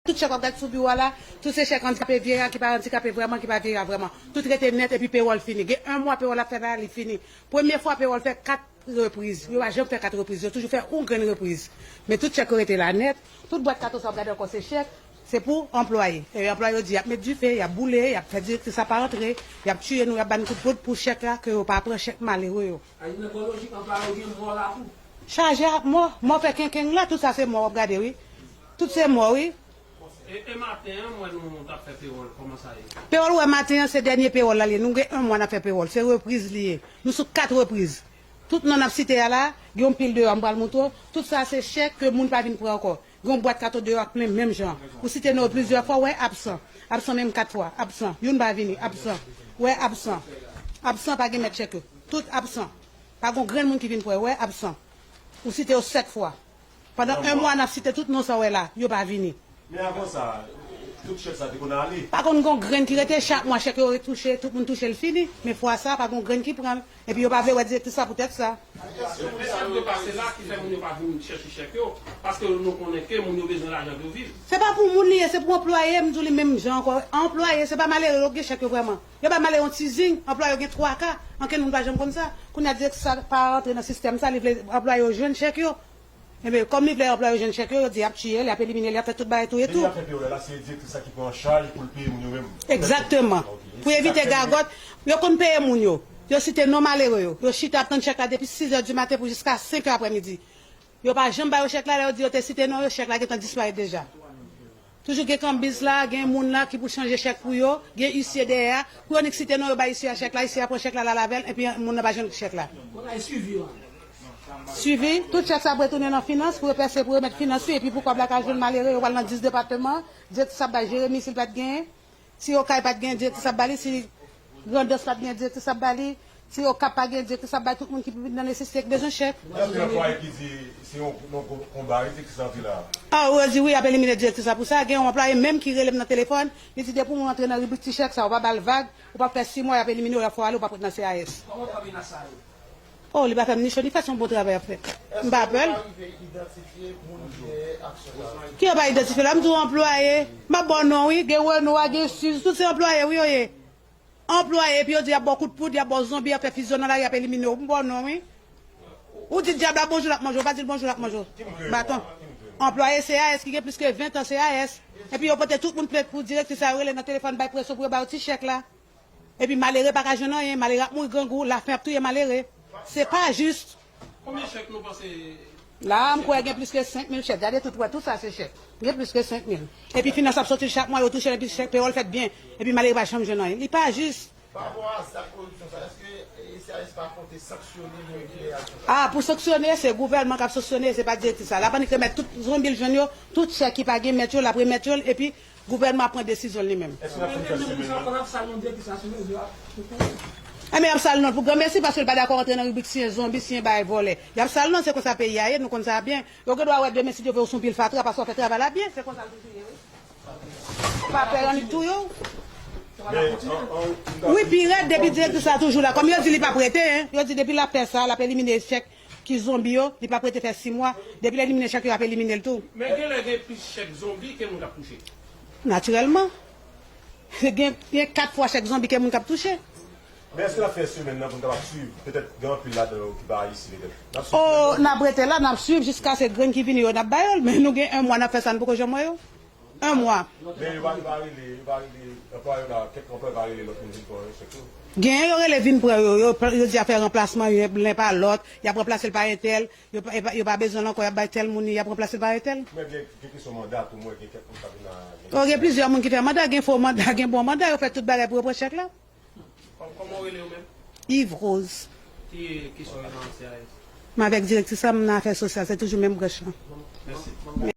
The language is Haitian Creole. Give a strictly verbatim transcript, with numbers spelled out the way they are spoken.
Tout chèk w ap gade sou biwo a la, tout se chèk andikape vye a, ki pa andikape vrèman, ki pa vye a vrèman. Tout rete nèt epi pewòl fini. Gen yon mwa pewòl ap fè la, li fini. Premye fwa pewòl fè kat repriz. Yo pa janm fè kat repriz. Yo toujou fè yon grenn repriz. Men tout chèk yo rete la nèt. Tout bwat kato sa w ap gade ankò se chèk. Se pou anplwaye. E anplwaye yo di y ap met dife, y ap boule, y ap fè direktris la pa antre, y ap tiye nou, y ap ba n kout poud pou chèk la, ke yo pa pran chèk malere yo. Chaje ak mò, mò fè kenkeng la, tout sa se mò w ap gade, wi. Tout se mò, wi. E, e maten an, m wè nou t ap fè pewòl, kòman sa ye? Pewòl ou wè maten an, se dènye pewòl la li ye. Nou gen yon mwa n ap fè pewòl, se repriz li ye. Nou sou kat repriz. Tout non n ap site a la, gen yon pil deyò, m pral montre w. Tout sa se chèk ke moun pa vin pran ankò. Gen yon bwat kato deyò k plen menm jan. Ou site non yo plizyè fwa, w wè absan. Absan menm kat fwa. Absan. Youn pa vini. Absan. W wè absan. Absan pa gen mèt chèk yo. Tout absan. Pa gen yon grenn moun ki vin pran yo. W wè absan. Ou site yo sèt fwa. Pandan yon mwa, n ap site tout non sa w wè la. Yo pa vini. Men avan sa, tout chèk sa te konn ale. Pa konn gen yon grenn ki rete. Chak mwa, chèk yo retouche. Tout moun touche l fini. Men fwa sa, pa gen yon grenn ki pran l. Epi yo pa vle wè direktris la poutèt sa. Yo fè sa dwe pase la ki fè moun yo pa vin chèche chèk yo, paske nou konnen ke moun yo bezwen lajan pou yo viv. Se pa pou moun li ye, se pou anplwaye, m di w li menm jan ankò. Anplwaye, se pa malere yo ki gen chèk yo vrèman. Yo ba malere yon ti zing, anplwaye yo gen twa ka, ankenn moun pa janm konn sa. Kounye a direktris la pa rantre nan sistèm sa, li vle anplwaye yo jwenn chèk yo. Ebyen, kòm li vle anplwaye yo jwenn chèk yo, yo di y ap tiye l, y ap elimine l, y ap fè tout bagay tou e tou. Depi y ap fè peyòl la, se direktris la ki pran an chaj pou l peye moun yo menm. Egzakteman. Ok. Pou evite gagòt, yo konn peye moun yo. Yo site non malere yo. Yo chita ap tann chèk la depi sis è di maten pou jiska senk è aprèmidi. Yo pa janm ba yo chèk la, lè yo di yo te site non yo, chèk la gentan disparèt deja. Toujou gen kanbiz la, gen moun la ki pou chanje chèk pou yo, gen isye dèyè a. Pou yo nik site non yo bay isye a chèk la, isye a pran chèk la, l al avè l, epi moun nan pa janm nik chèk la. Swivi, tout chèk sa ap retounen nan finans, pou yo pèse, pou remèt finans, wi, epi pou kòb la ka jwenn malere, yo pral nan dis depatman, direktris ap bay Jeremi, si l pa t genyen, si Okay pa t genyen, direktris ap ba li, si Grandans pa t genyen, direktris ap ba li, si Okap pa genyen, direktris ap bay tout moun ki nan nesesite, ki bezwen chèk. Èske anplwaye ki di se yon, yon konba, wi, direktris la antre la? A, yo di wi, y ap elimine direktris la pou sa. Gen yon anplwaye menm ki rele m nan telefòn, li di depi yon moun antre nan ribrik ti chèk sa, ou pa ba l vag, ou pa fè sis mwa, y ap elimine w, y ap fè w ale, ou p ap ret nan C A S. Kòman w fè menas sa yo? Oh, li pa fè m ni cho ni fre, se yon bon travay y ap fè. M pa pè l. Ki yo pa idantifye la? M di w anplwaye. M ap ba w non, wi. Gen Reno a, gen Siz, tout se anplwaye, wi, yo ye. Anplwaye, epi yo di y ap ba w kout poud, y ap ba w zonbi, y ap fè fizyon nan lari, y ap elimine w. M ba w non, wi. Ou di dyab la bonjou, l ap manje w. Ou pa di l bonjou, l ap manje w. Baton. Anplwaye C A S ki gen plis ke ven tan C A S. Epi yo pote tout moun plent pou direktris la, yo rele nan telefòn, bay presyon pou yo ba yo ti chèk la. Epi malere pa ka jwenn anyen, malere ap mouri grangou, lafen ap touye malere. Se pa jis. Konbyen chèk nou panse? La, m kwè gen plis ke senk mil chèk. Gade tout, wè, tout sa se chèk. Gen plis ke senk mil. Epi finans ap soti chak mwa, yo touche l, epi chèk peyòl fèt byen. Epi malere pa janm jwenn anyen. Li pa jis. Pa rapò a zak koripsyon sa, èske, e, C A S pa konte sanksyone moun ki fè aksyon sa? A, pou sanksyone, se gouvènman k ap sanksyone, se pa direktris la. L ap annik remèt tout zonbi l jwenn yo, tout chèk ki pa gen mèt yo, l ap remèt yo l, epi gouvènman ap pran desizyon l li menm. Èske n ap fin fè semèn nan? Enben, y ap sal non l pou granmesi, paske l pa dakò rantre nan ribrik siyen zonbi, siyen bagay vòlè. Y ap sal non, se konsa peyi a ye, nou konn sa byen. Yo gen dwa wè demen, si Dye vle, w sou pil fatra, paske w fè travay la byen, se konsa l toujou ye, wi. Pa pè annik touye w. Wi, pi rèd, depi direktris la toujou la. Kòm yo di li p ap rete, en. Yo di depi l ap fè sa, l ap elimine chèk ki zonbi yo, li p ap rete fè sis mwa. Depi l elimine chèk yo, y ap elimine l tou. Men genlè gen plis chèk zonbi ke moun k ap touche. Natirèlman. Gen, gen kat fwa chèk zonbi ke moun k ap touche. Men èske n ap fè semèn nan pou n kapab swiv? Petèt gen anpil ladan yo ki pa ayisyen, petèt. N ap swiv. Oh, n ap rete la, n ap swiv jiska se grenn ki vini yo, n ap ba yo l. Men nou gen yon mwa n ap fè sa, n poko janm wè yo. Yon mwa. Men yo pa, yo pa rele, yo pa rele, anplwaye yo la, kèk anplwaye pa rele lòt moun vin pran yo chèk yo. Gen yo rele vin pran yo, yo, yo di y ap fè ranplasman, youn pa lòt, y ap ranplase l pa entèl, yo pa, yo pa, yo pa bezwen l ankò, y ap bay tèl moun li, y ap ranplase l pa entèl. Men gen, gen kesyon manda tou, mwen gen kèk moun k ap vin la. Oh, gen plizyè moun ki fè manda, gen fo manda, gen bon manda, yo fè tout bagay pou yo pran chèk la. Kòm, kòman w rele w menm? Yves Rose. Ki, ki sou nan C A S? M avèk direktris la, m nan afè sosyal, se toujou menm branch lan. Mèsi.